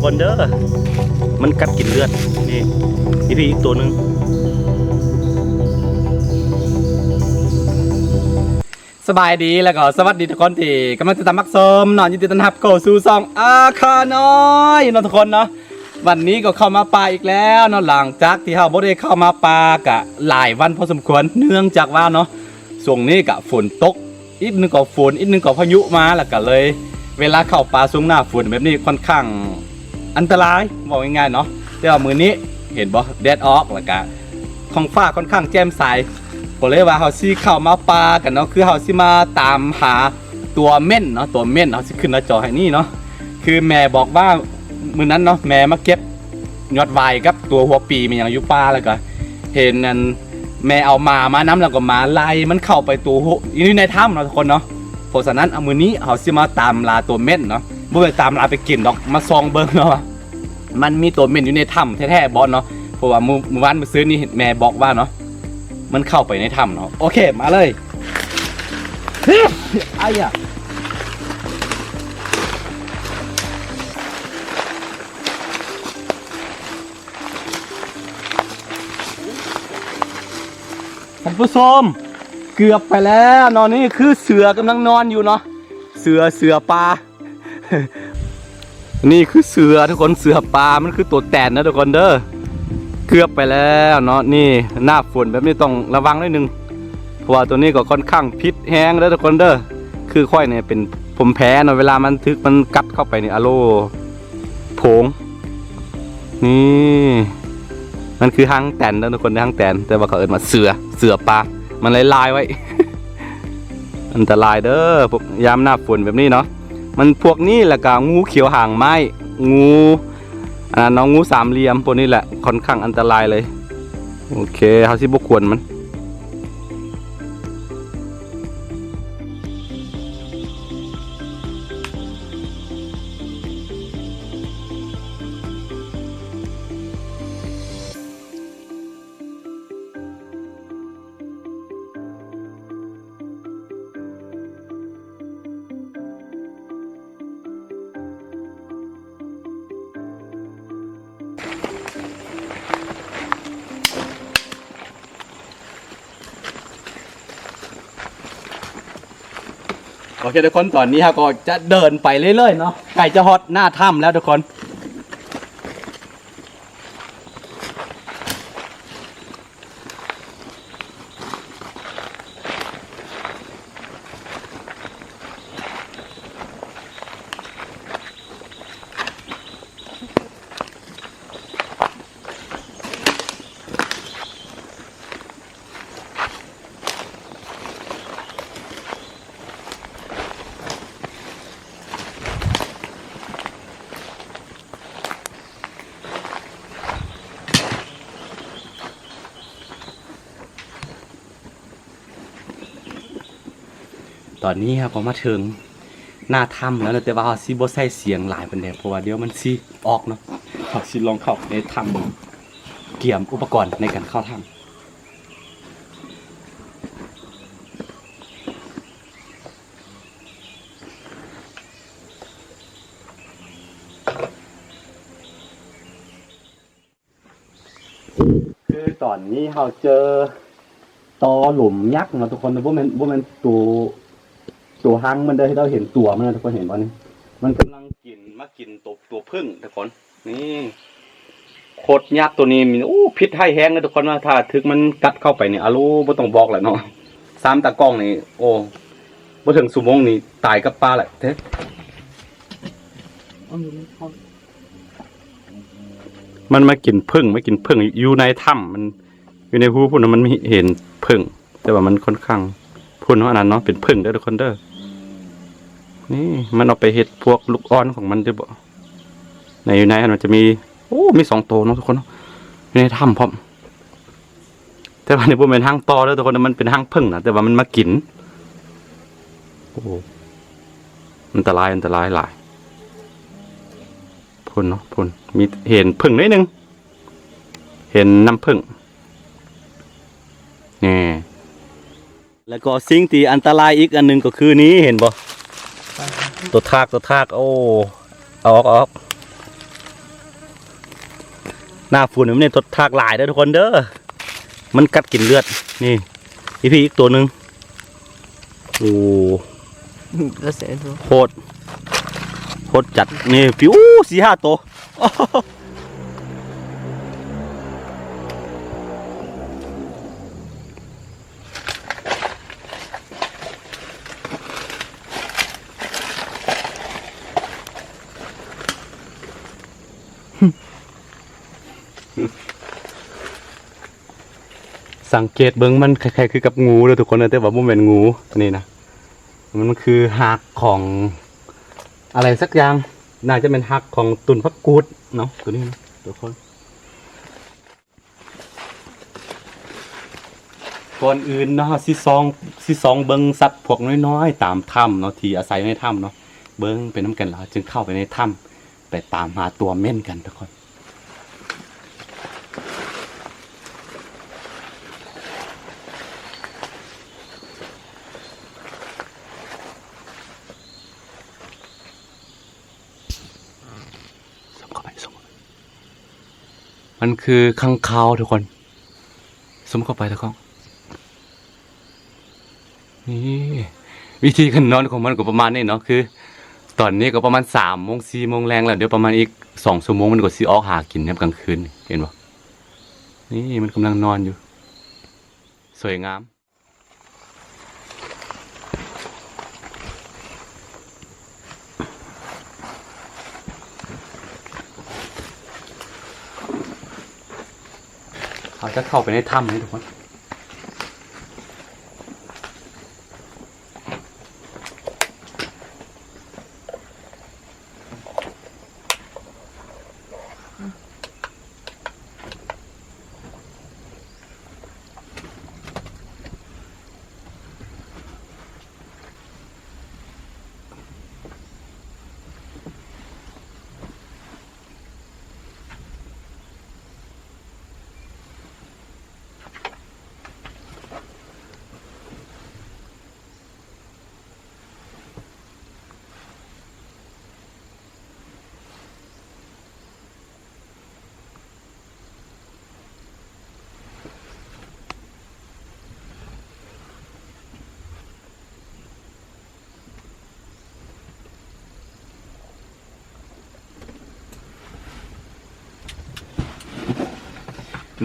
ກ່ອນເດີ ມັນກັດກິນເລືອດ. ນີ້ ອີພີອີກໂຕໜຶ່ງ. ສະບາຍດີແລ້ວກໍສະຫວັດດີທຸກຄົນທີ່ກຳລັງຕິດຕາມຮັບຊົມເນາະ. ຍິນດີຕ້ອນຮັບເຂົ້າສູ່ຊ່ອງອາຄານ້ອຍເນາະທຸກຄົນເນາະ. ວັນນີ້ກໍເຂົ້າມາປ່າອີກແລ້ວເນາະ. ຫຼັງຈາກທີ່ເຮົາບໍ່ໄດ້ເຂົ້າມາປ່າກະຫຼາຍວັນພໍສົມຄວນ ເນື່ອງຈາກວ່າເນາະ ຊ່ວງນີ້ກະຝົນຕົກ ອີກໜຶ່ງກໍຝົນ ອີກໜຶ່ງກໍພາຍຸມາ ແລ້ວກໍເລີຍ ເວລາເຂົ້າປ່າຊ່ວງໜ້າຝົນແບບນີ້ຂ້ອນຂ້າງອັນຕະລາຍ ເວົ້າງ່າຍໆເນາະ. ແຕ່ວ່າມື້ນີ້ເຫັນບໍ່ ແດດອອກ ແລ້ວກະທ້ອງຟ້າຂ້ອນຂ້າງແຈ່ມໃສ ກໍເລີຍວ່າເຮົາຊິເຂົ້າມາປ່າກັນເນາະ. ຄືເຮົາຊິມາຕາມຫາຕົວເມ່ນເນາະ ຕົວເມ່ນ ເຮົາຊິຂຶ້ນໜ້າຈໍໃຫ້ນີ້ເນາະ. ຄືແມ່ບອກວ່າມື້ນັ້ນເນາະ ແມ່ມາເກັບຍອດຫວາຍກັບຕົວຫົວປີແມ່ນຫຍັງຢູ່ປ່າ ແລ້ວກໍເຫັນອັນ ແມ່ເອົາໝາມານຳ ແລ້ວກໍໝາໄລ່ມັນເຂົ້າໄປຕົວ ຢູ່ໃນຖ້ຳເນາະທຸກຄົນເນາະ. ເພາະສະນັ້ນ ເອົາ ມື້ນີ້ເຮົາຊິມາຕາມລ່າຕົວເມັດເນາະ ບໍ່ແມ່ນຕາມລ່າໄປກິນດອກ ມາສ່ອງເບິ່ງເນາະວ່າມັນມີຕົວເມັດຢູ່ໃນຖ້ຳແທ້ໆບໍ່ເນາະ. ເພາະວ່າມື້ ມື້ວານມື້ຊືນນີ້ແມ່ບອກວ່າເນາະ ມັນເຂົ້າໄປໃນຖ້ຳເນາະ. ໂອເຄ ມາເລີຍ ອາຍາ ທ່ານຜູ້ຊົມ ເກືອບໄປແລ້ວເນາະ. ນີ້ຄືເສືອກຳລັງນອນຢູ່ເນາະ ເສືອ ເສືອປ່າ ນີ້ຄືເສືອທຸກຄົນ ເສືອປ່າ ມັນຄືຕົວແຕນນະທຸກຄົນເດີ. ເກືອບໄປແລ້ວເນາະ. ນີ້ໜ້າຝົນແບບນີ້ຕ້ອງລະວັງໜ້ອຍໜຶ່ງ ເພາະວ່າຕົວນີ້ກໍຂ້ອນຂ້າງພິດແຮງເດີທຸກຄົນເດີ. ຄືຂ້ອຍນີ້ເປັນຜົມແພ້ເນາະ ເວລາມັນຖືກມັນກັດເຂົ້າໄປນີ້ ອາໂລ ໂພງ ນີ້ ມັນຄືຮັງແຕນເດີທຸກຄົນ ຮັງແຕນ ແຕ່ວ່າເຂົາເອີ້ນວ່າເສືອ ເສືອປ່າ ມັນລາຍໆໄວ້ ອັນຕະລາຍເດີ ພວກ ຍາມໜ້າຝົນແບບນີ້ເນາະ. ມັນພວກນີ້ ແລ້ວກະງູຂຽວຫາງໄມ້ ງູ ອັນນັ້ນເນາະ ງູສາມຫຼ່ຽມ ພວກນີ້ແຫຼະ ຂ້ອນຂ້າງອັນຕະລາຍເລີຍ. ໂອເຄ ເຮົາຊິບໍ່ກວນມັນ. ໂອເຄທຸກຄົນ ຕອນນີ້ເຮົາກໍຈະເດີນໄປເລື້ອຍໆເນາະ ໃກ້ຈະຮອດໜ້າຖ້ຳແລ້ວທຸກຄົນ. ຕອນນີ້ເຮົາກໍມາເຖິງໜ້າຖ້ຳແລ້ວເນາະ ແຕ່ວ່າເຮົາຊິບໍ່ໃສ່ສຽງຫຼາຍປານໃດ ເພາະວ່າດຽວມັນຊິອອກເນາະ. ເຮົາຊິລອງເຂົ້າໄປໃນຖ້ຳເບິ່ງ ກຽມອຸປະກອນໃນການເຂົ້າຖ້ຳ. ຄືຕອນນີ້ເຮົາເຈີຕໍ່ຫຼົມຍັກເນາະທຸກຄົນ ບໍ່ແມ່ນ ບໍ່ແມ່ນໂຕ ໂຕຮັງມັນເດີ ທີ່ເຮົາເຫັນຕົວມັນນະທຸກຄົນ ເຫັນບໍ່ນີ້? ມັນກຳລັງກິນ ມາກິນໂຕ ໂຕເຜິ້ງທຸກຄົນ. ນີ້ ໂຄດຍັກໂຕນີ້ ໂອ້ ພິດຮ້າຍແຮງເດີທຸກຄົນນະ ຖ້າຖືກມັນກັດເຂົ້າໄປນີ້ ອາໂລ ບໍ່ຕ້ອງບອກແຫຼະເນາະ. ສາມຕາກ້ອງນີ້ ໂອ້ ບໍ່ເຖິງຊົ່ວໂມງນີ້ຕາຍກັບປາແຫຼະເດ້. ມັນມາກິນເຜິ້ງ ມາກິນເຜິ້ງຢູ່ໃນຖ້ຳ ມັນຢູ່ໃນຮູພຸ້ນນະ ມັນມີເຫັນເຜິ້ງ ແຕ່ວ່າມັນຂ້ອນຂ້າງ ພຸ້ນເນາະ ອັນນັ້ນເນາະ ເປັນເຜິ້ງເດີທຸກຄົນເດີ. ນີ້ມັນເອົາໄປເຮັດພວກລູກອ່ອນຂອງມັນເດີບໍ? ໃນ ຢູ່ໃນຫັ້ນມັນຈະມີ ໂອ້ ມີສອງໂຕເນາະທຸກຄົນເນາະ ຢູ່ໃນຖ້ຳພ້ອມ. ແຕ່ວ່ານີ້ບໍ່ແມ່ນຮັງຕໍ່ເດີທຸກຄົນ ມັນເປັນຮັງເຜິ້ງນະ ແຕ່ວ່າມັນມາກິນ. ໂອ້ ອັນຕະລາຍ ອັນຕະລາຍຫຼາຍ. ພຸ້ນເນາະ ພຸ້ນ ມີເຫັນເຜິ້ງໜ້ອຍໜຶ່ງ ເຫັນນ້ຳເຜິ້ງນີ້. ແລ້ວກໍສິ່ງທີ່ອັນຕະລາຍອີກອັນໜຶ່ງກໍຄືນີ້ ເຫັນບໍ່? ຕົວທາກ ຕົວທາກ ໂອ້ ເອົາອອກ ເອົາອອກ. ໜ້າຝົນມັນນີ້ຕົດທາກຫຼາຍເດີທຸກຄົນເດີ ມັນກັດກິນເລືອດ. ນີ້ ອີພີອີກໂຕໜຶ່ງ. ໂອ້ ໂຄດ ໂຄດຈັດ. ນີ້ ໂອ້ ສີ່ຫ້າໂຕ. ສັງເກດເບິ່ງ ມັນຄ້າຍໆຄືກັບງູເດີທຸກຄົນເດີ ແຕ່ວ່າບໍ່ແມ່ນງູ ອັນນີ້ນະ ມັນ ມັນຄືຮາກຂອງອະໄລສັກຢ່າງ ໜ້າຈະແມ່ນຮາກຂອງຕົ້ນຜັກກູດເນາະ ໂຕນີ້ນະທຸກຄົນ. ກ່ອນອື່ນເນາະ ເຮົາຊິສ່ອງ ຊິສ່ອງເບິ່ງສັດພວກນ້ອຍໆຕາມຖ້ຳເນາະ ທີ່ອາໄສຢູ່ໃນຖ້ຳເນາະ ເບິ່ງໄປນຳກັນ ແລ້ວເຮົາຈຶ່ງເຂົ້າໄປໃນຖ້ຳ ໄປຕາມຫາຕົວເມ່ນກັນທຸກຄົນ. ສ່ອງເຂົ້າໄປ ສ່ອງເຂົ້າໄປ ມັນຄືຄ້າງຄາວທຸກຄົນ. ຊູມເຂົ້າໄປເດີກ້ອງ. ນີ້ ວິທີການນອນຂອງມັນກໍປະມານນີ້ເນາະ ຄືຕອນນີ້ກໍປະມານສາມໂມງ ສີ່ໂມງແລງແລ້ວ ດຽວປະມານອີກສອງຊົ່ວໂມງ ມັນກໍຊິອອກຫາກິນຍາມກາງຄືນ ເຫັນບໍ່? ນີ້ມັນກຳລັງນອນຢູ່ ສວຍງາມ. ເຮົາຈະເຂົ້າໄປໃນຖ້ຳນີ້ທຸກຄົນ.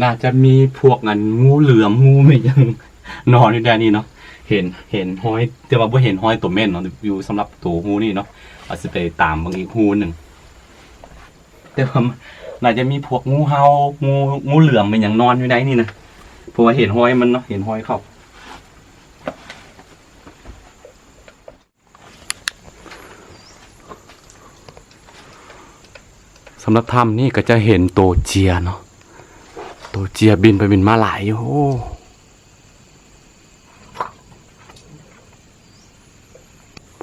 ໜ້າຈະມີພວກອັນງູເຫຼືອມ ງູແມ່ນຫຍັງ ນອນຢູ່ແຖວນີ້ເນາະ. ເຫັນ ເຫັນຮອຍ ແຕ່ວ່າບໍ່ເຫັນຮອຍໂຕເມ່ນເນາະ ຢູ່ສຳລັບໂຕຮູນີ້ເນາະ. ອາດຊິໄປຕາມເບິ່ງອີກຮູໜຶ່ງ ແຕ່ວ່າໜ້າຈະມີພວກງູເຫົ່າ ງູ ງູເຫຼືອມແມ່ນຫຍັງນອນຢູ່ໃນນີ້ນະ ເພາະວ່າເຫັນຮອຍມັນເນາະ ເຫັນຮອຍເຂົາ. ສຳລັບຖ້ຳນີ້ກໍຈະເຫັນໂຕເຈຍເນາະ ໂຕເຈຍບິນໄປບິນມາຫຼາຍຢູ່. ໂອ້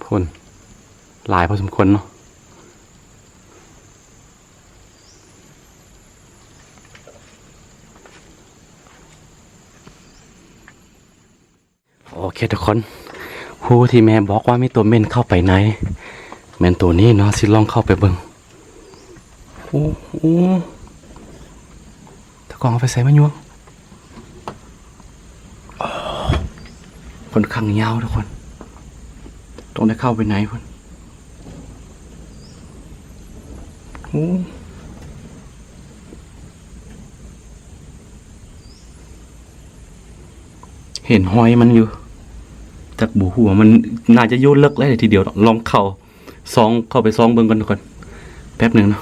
ພຸ້ນ ຫຼາຍພໍສົມຄວນເນາະ. ໂອເຄທຸກຄົນ ຮູທີ່ແມ່ບອກວ່າມີຕົວເມ່ນເຂົ້າໄປໃນ ແມ່ນຕົວນີ້ເນາະ ຊິລອງເຂົ້າໄປເບິ່ງ. ໂອ້ ໂອ້ ຕາກ້ອງເອົາໄຟໃສ່ມາຍົວງ. ຂ້ອນຂ້າງຍາວທຸກຄົນ ຕ້ອງໄດ້ເຂົ້າໄປໃນພຸ້ນ. ໂອ້ ເຫັນຮອຍມັນຢູ່ ຈັກບໍ່ຮູ້ວ່າມັນໜ້າຈະຢູ່ເລິກຫຼາຍທີດຽວ. ລອງເຂົ້າສ່ອງ ເຂົ້າໄປສ່ອງເບິ່ງກ່ອນທຸກຄົນ ແປັບໜຶ່ງເນາະ.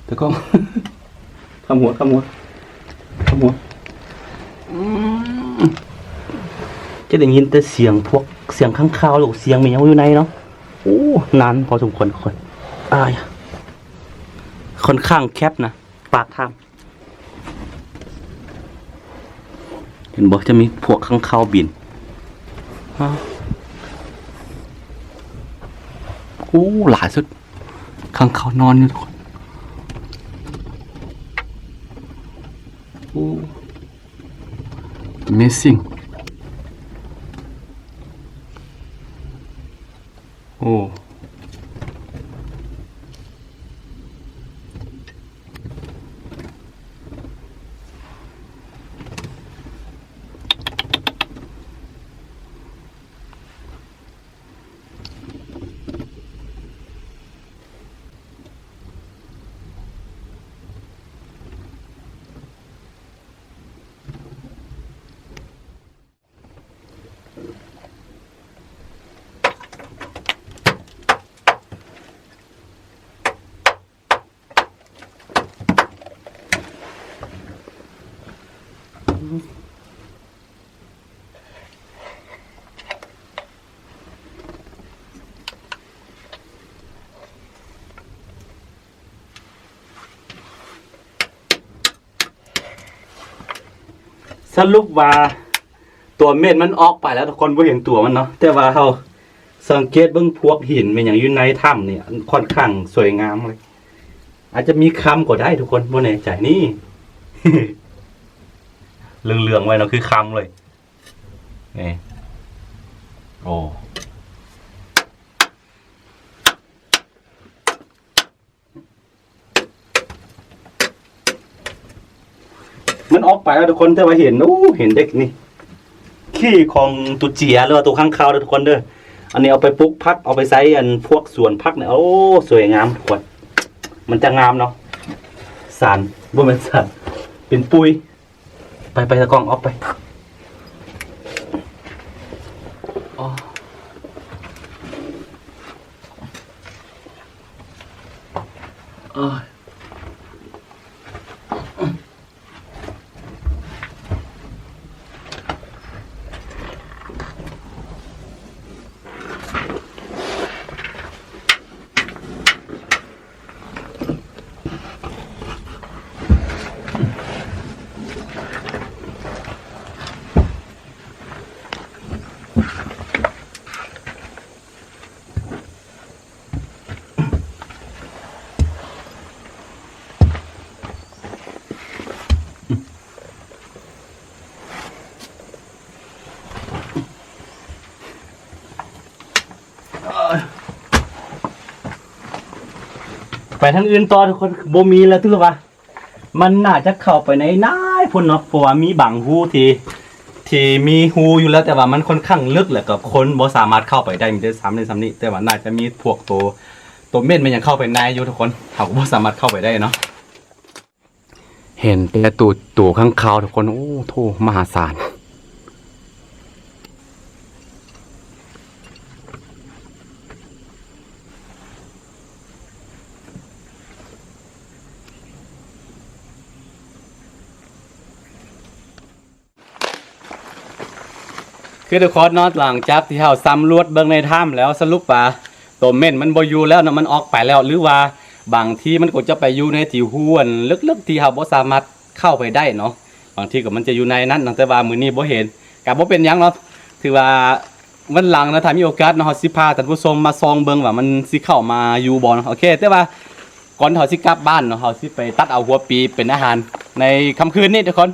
ຕາກ້ອງ ຄຳຫົວ ຄຳຫົວ ຄຳຫົວ. ອືມ ຈະໄດ້ຍິນແຕ່ສຽງພວກ ສຽງຄ້າງຄາວ ແລ້ວສຽງແມ່ນຫຍັງຢູ່ໃນເນາະ. ໂອ້ ນານພໍສົມຄວນທຸກຄົນ. ອາຍ ຂ້ອນຂ້າງແຄບນະ ປາກຖ້ຳ. ເຫັນບໍ່? ຈະມີພວກຄ້າງຄາວບິນ. ໂອ້ ຫຼາຍສຸດ. ຄ້າງຄາວນອນຢູ່ທຸກຄົນ. ໂອ້ Amazing. ໂອ້. ສະຫຼຸບວ່າຕົວເມັດມັນອອກໄປແລ້ວ ທຸກຄົນບໍ່ເຫັນຕົວມັນເນາະ, ແຕ່ວ່າເຮົາສັງເກດເບິ່ງພວກຫີນແມ່ນຫຍັງຢູ່ໃນຖ້ຳນີ້ ຂ້ອນຂ້າງສວຍງາມເລີຍ. ອາດຈະມີຄຳກໍໄດ້ທຸກຄົນ ບໍ່ແນ່ໃຈ. ນີ້ ເຫຼືອງໆໄວ້ເນາະ ຄືຄຳເລີຍ. ນີ້ ໂອ້ ມັນອອກໄປແລ້ວທຸກຄົນ ແຕ່ວ່າເຫັນ ໂອ້ ເຫັນເດັກນີ້ ຂີ້ຂອງຕຸເຈຍ ຫຼືວ່າຕຸຄ້າງຄາວເດີທຸກຄົນເດີ. ອັນນີ້ເອົາໄປປູກຜັກ ເອົາໄປໃສ່ອັນພວກສວນຜັກນີ້ ໂອ້ ສວຍງາມທຸກຄົນ. ມັນຈະງາມເນາະ ສານ ບໍ່ແມ່ນສານ ເປັນປຸ໋ຍ. ໄປ ໄປ ຕາກ້ອງ ອອກໄປ. ອໍ ໂອ້ຍ. ໄປທາງອື່ນຕໍ່ທຸກຄົນ ບໍ່ມີແລ້ວ ຖືວ່າມັນໜ້າຈະເຂົ້າໄປໃນນາຍພຸ້ນເນາະ ເພາະວ່າມີບາງຮູທີ່ ທີ່ມີຮູຢູ່ແລ້ວ ແຕ່ວ່າມັນຂ້ອນຂ້າງເລິກ ແລ້ວກໍຄົນບໍ່ສາມາດເຂົ້າໄປໄດ້ ມີແຕ່ສ່ຳນີ້ສ່ຳນີ້ ແຕ່ວ່າໜ້າຈະມີພວກໂຕ ໂຕເມັດມັນຍັງເຂົ້າໄປໃນຢູ່ທຸກຄົນ ເຮົາກໍບໍ່ສາມາດເຂົ້າໄປໄດ້ເນາະ. ເຫັນແຕ່ໂຕ ໂຕຄ້າງຄາວທຸກຄົນ ໂອ້ໂທ ມະຫາສານ. ຄືທຸກຄົນເນາະ ຫຼັງຈາກທີ່ເຮົາສຳຫຼວດເບິ່ງໃນຖ້ຳແລ້ວ ສະຫຼຸບວ່າໂຕເມັດມັນບໍ່ຢູ່ແລ້ວເນາະ ມັນອອກໄປແລ້ວ ຫຼືວ່າບາງທີມັນກໍຈະໄປຢູ່ໃນທີ່ຮູອັນເລິກໆ ທີ່ເຮົາບໍ່ສາມາດເຂົ້າໄປໄດ້ເນາະ ບາງທີກໍມັນຈະຢູ່ໃນນັ້ນເນາະ ແຕ່ວ່າມື້ນີ້ບໍ່ເຫັນ ກໍບໍ່ເປັນຫຍັງເນາະ ຖືວ່າວັນຫຼັງເນາະ ຖ້າມີໂອກາດເນາະ ເຮົາຊິພາທ່ານຜູ້ຊົມມາສ່ອງເບິ່ງວ່າມັນຊິເຂົ້າມາຢູ່ບໍ່ເນາະ. ໂອເຄ ແຕ່ວ່າກ່ອນເຮົາຊິກັບບ້ານເນາະ ເຮົາຊິໄປຕັດເອົາຫົວປີເປັນອາຫານໃນຄ່ຳຄືນນີ້ທຸກຄົນ.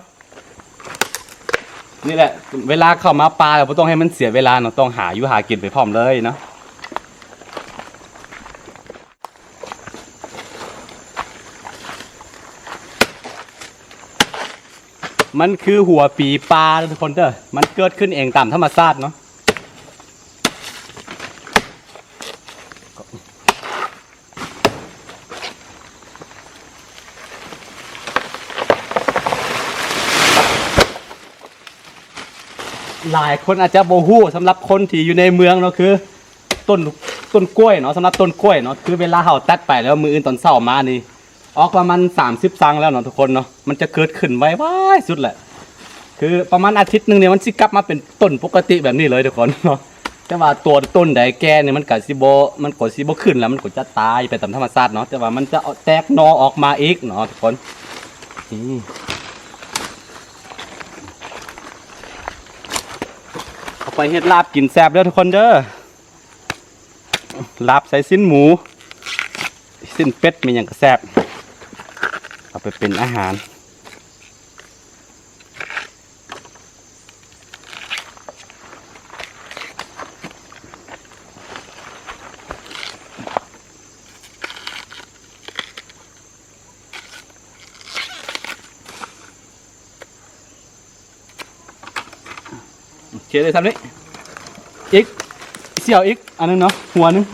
ນີ້ແຫຼະ ເວລາເຂົ້າມາປ່າແລ້ວບໍ່ຕ້ອງໃຫ້ມັນເສຍເວລາເນາະ ຕ້ອງຫາຢູ່ຫາກິນໄປພ້ອມເລີຍເນາະ. ມັນຄືຫົວປີປ່າເດີທຸກຄົນເດີ ມັນເກີດຂຶ້ນເອງຕາມທຳມະຊາດເນາະ. ຫຼາຍຄົນອາດຈະບໍ່ຮູ້ ສຳລັບຄົນທີ່ຢູ່ໃນເມືອງເນາະ ຄືຕົ້ນ ຕົ້ນກ້ວຍເນາະ ສຳລັບຕົ້ນກ້ວຍເນາະ ຄືເວລາເຮົາຕັດໄປແລ້ວ ມື້ອື່ນຕອນເຊົ້າມານີ້ ອອກປະມານສາມສິບສັງແລ້ວເນາະທຸກຄົນເນາະ ມັນຈະເກີດຂຶ້ນໄວໆສຸດແຫຼະ ຄືປະມານອາທິດໜຶ່ງນີ້ ມັນຊິກັບມາເປັນຕົ້ນປົກກະຕິແບບນີ້ເລີຍທຸກຄົນເນາະ. ແຕ່ວ່າຕົວຕົ້ນໃດແກ່ນີ້ ມັນກະຊິບໍ່ ມັນກໍຊິບໍ່ຂຶ້ນແລ້ວ ມັນກໍຈະຕາຍໄປຕາມທຳມະຊາດເນາະ ແຕ່ວ່າມັນຈະແຕກໜໍ່ອອກມາອີກເນາະທຸກຄົນ. ນີ້ ຂ້ອຍເຮັດລາບກິນແຊບເດີທຸກຄົນເດີ. ລາບໃສ່ຊີ້ນໝູ, ຊີ້ນເປັດ ມີຫຍັງກໍແຊບ. ເອົາໄປເປັນອາຫານ. ໂອເຄ ໄດ້ສ່ຳນີ້. ອີກ ຊິເອົາອີກອັນໜຶ່ງເນາະ, ຫົວໜຶ່ງ.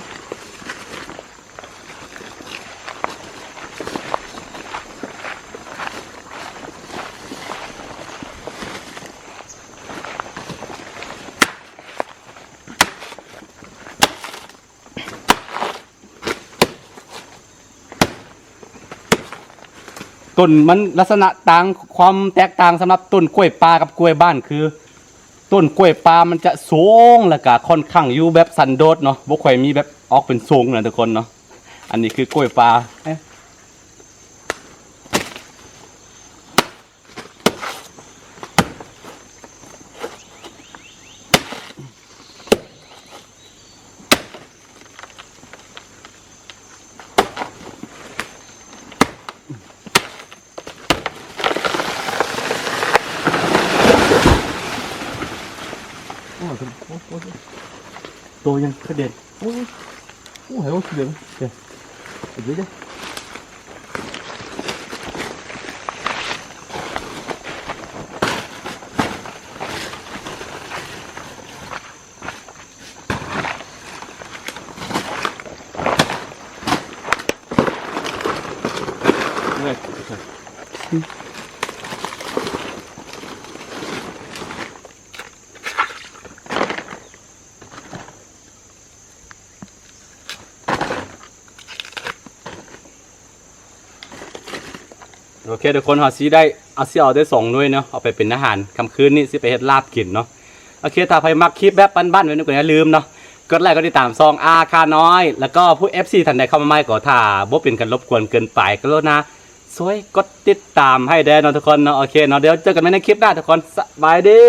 ຕົ້ນມັນລັກສະນະຕ່າງ, ຄວາມແຕກຕ່າງສຳລັບຕົ້ນກ້ວຍປ່າກັບກ້ວຍບ້ານ ຄືຕົ້ນກ້ວຍປ່າມັນຈະສູງ ແລ້ວກະຂ້ອນຂ້າງຢູ່ແບບສັນໂດດເນາະ, ບໍ່ຄ່ອຍມີແບບອອກເປັນສູງນະທຸກຄົນເນາະ. ອັນນີ້ຄືກ້ວຍປ່າ. ໂອ້ຍ ໂອ້ຍ ໂອ້ຍ ໂຕຍັງກະເດັນ. ໂອ້ຍ ໂອ້ຍ ໃຫ້ອອກຊິເດີນເດີ ເດີເດີ. ໂອເຄທຸກຄົນ ເຮົາຊິໄດ້ ເອົາ ຊິເອົາໄດ້ສອງໜ່ວຍເນາະ ເອົາໄປເປັນອາຫານຄ່ຳຄືນນີ້ ຊິໄປເຮັດລາບກິນເນາະ. ໂອເຄ ຖ້າໃຜມັກຄລິບແບບບ້ານໆ ແບບນີ້ກໍຢ່າລືມເນາະ ກົດໄລກ໌ ກົດຕິດຕາມຊ່ອງ ອາຄານ້ອຍ ແລ້ວກໍຜູ້ ເອັຟຊີ ທ່ານໃດເຂົ້າມາໃໝ່ ກໍຖ້າບໍ່ເປັນການລົບກວນເກີນໄປ ກະລຸນາຊ່ວຍກົດຕິດຕາມໃຫ້ແດ່ເນາະທຸກຄົນເນາະ. ໂອເຄເນາະ ດຽວເຈີກັນໃໝ່ໃນຄລິບໜ້າທຸກຄົນ ສະບາຍດີ.